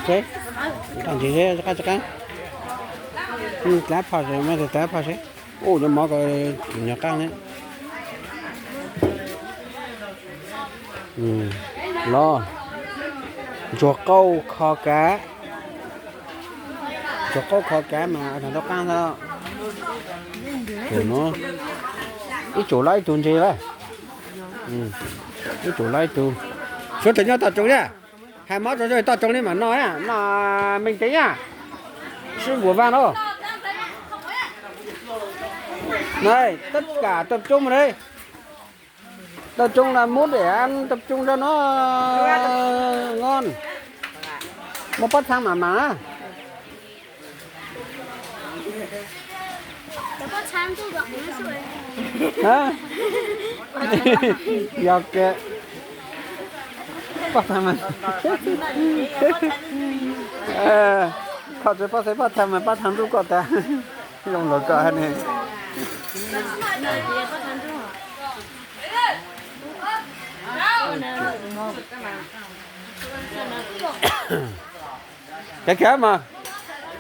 Tsis qab tsis qab, dlav phom seb, muab dlav phom seb. Ua cov mov ko nyuag qaab ne. Los, ntsuag qauj kho kav. Ntsuag qauj kho kav mas thaum ntau qaab xwb. Ib tsum loj ib tug ntse lawm. Ib tsum loj ib tug. Suav tseem nyob toj roob na. Hais mov rau toj roob li mam noj na, noj meej teev na. Sib npuas vaj na. Này, tất cả tập trung vào đây. Tập trung là múc để ăn tập trung cho nó ngon. Muaj pob txha mam mam na. Yog ke, pob txha mas, koj tsis pob txha, pob txha mas pob txha ntuj koj tas, zoo luag koj ne. Kev kiag mas,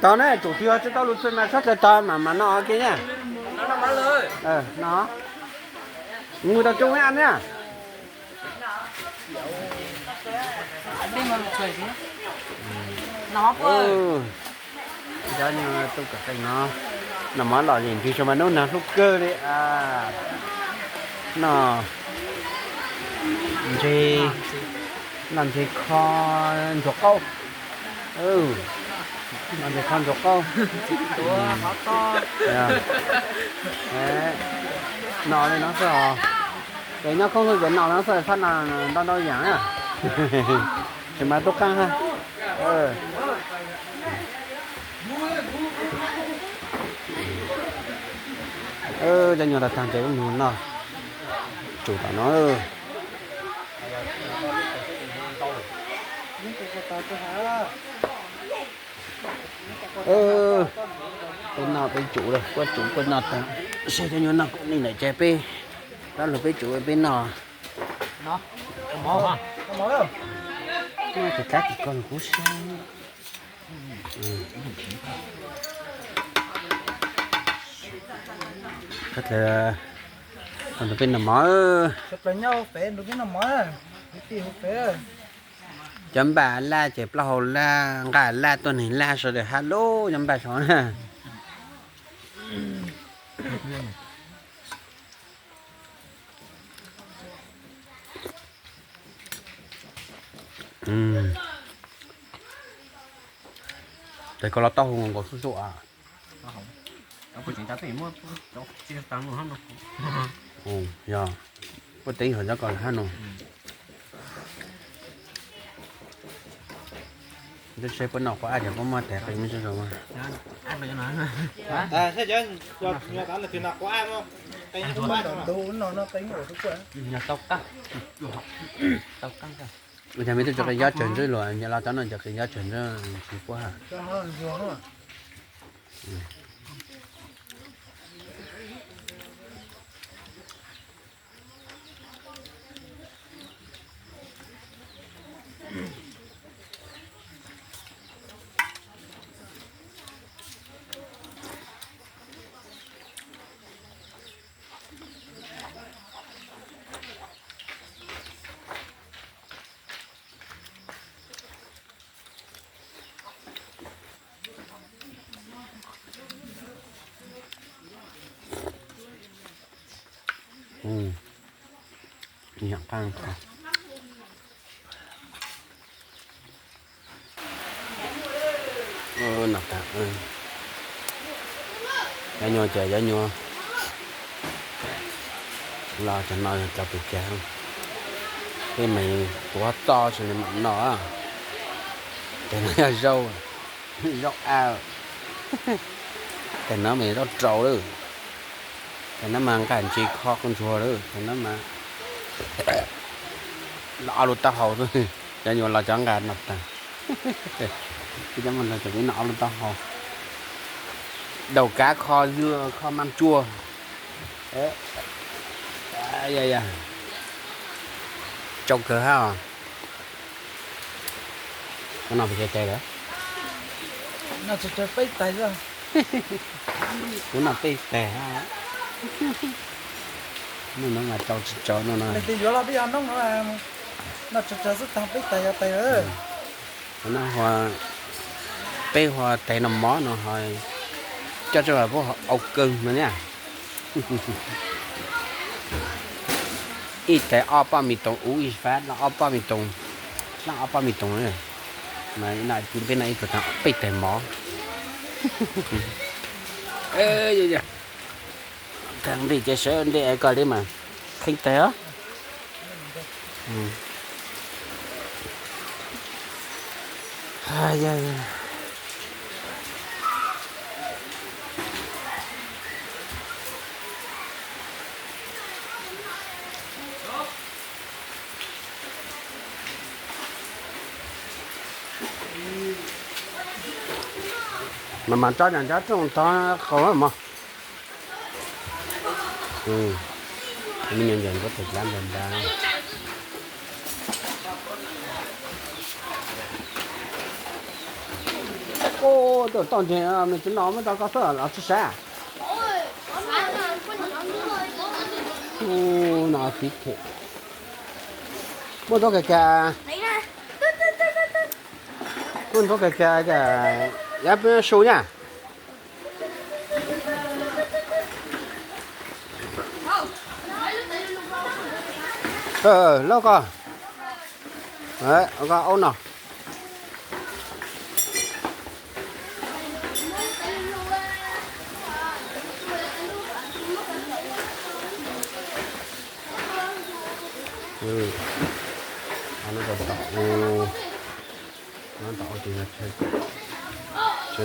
tau ne, tsum twg tsis tau lus txwm mas sab tawg tog mam mam noj ke na. No, mus tau coob ib an na. Cov nyuag tuaj kawm qeej no, noj mov los yeej ntsig tso mas nub nag hlub kawg li. Noj ntse, noj ntse kho ntsuag qaub. Noj ntse kho ntsuag qaub. Noj li no xwb os. Ces nyob khoob xwb ces noj li no xwb, txhob noj ntau ntau yaam na. Tsis mas tub qaab hab. Cov nyuag tag tag ces wb mus noj tsum tom no. Peb noj peb tsum, puab tsum puab noj tag, seb cov nyuag noj kuv li ntawm ces peb rov lug peb tsum peb noj. Tus tab tis ko kuv sab. Peb noj mov. Cov npam laj ces plaub hau laj, nqaj laj, tuab neeg laj, sawv daws hab lub cov npam saud na. Ces koj los taub hau nkaus xub xub a. Yog, puab teeb hov cov ko hab no. Ntshe puab noj quav ab ces puab muab tag qe me sub zaug. Ua cas me tub tso qe yob tsawg ntswb luas, los cov no cov qe yob tsawg ntswb tsis puab ha. Cov nyuag ces cov nyuag los cov no cov pes tsawg, peb mas tuav txoj sawv daws mam noj. Ces no yog zaub, zaub av, ces no mas zaub rau lawm. Ces no mas nqaj ntse kho kua ntsuag lawm, ces no mas los ob lub taub hau xwb. Cov nyuag los cov nqaj noj tag, cov muag los cov peb noj ob lub taub hau. Daus kav kho ywg kho mas tsuag. Tsau kawg hab. Koj noj pes tsawg tais lawm? Kuv noj peb tais hab. Hnub no mas tsau tsis tsau no no. Kuv no, peb hua tais noj mov no ho coj tso puab au kawg no na. Ib tais ob poj mi toos, ub ib fab laj ob poj mi toos, laj ob poj mi toos. Mas peb noj ib tug tag peb tais mov. Kag nqi ces sawv nqi es koj li mas kheej tag os. Mas mas tso nyob nco rooj tog qaug mog. Me nyuam ntawm nkaus tes dlav ntas ntas. Ua, tau tau ntseg me tub no muab rau koj xwb los tsis sav? No tiv them. Muab ntxuav kag kag. Muab ntxuav kag kag, yav peb su na. Lauj koj, koj aub no.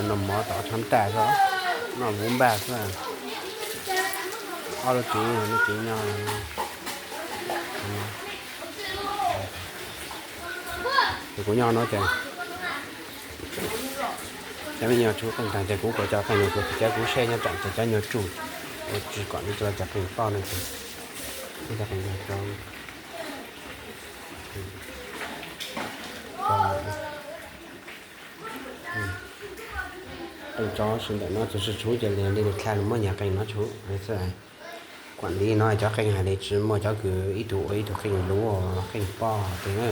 Noj mov tom tshav ntaj xwb, noj vuv npaj xwb. Ob lub tsev, lub tsev nyob. Ces kuv nyob no ces cov me nyuam tshuv qeej tag ces kuv kom cov qeej no kuv tsis cov kuv seb nyob tsam ces cov nyuag tsuj, tsis kom li cov qeej poj no ces cov qeej rau. Qeej tso sawv ntawm no txog sib tshuv ces li li lus dlha lus muab nyuag qeej no tshuv xwb. Kuam li no cov qeej hais li tsis muaj cov kws ib tug ua ib tug qeej luv qeej poj tej na.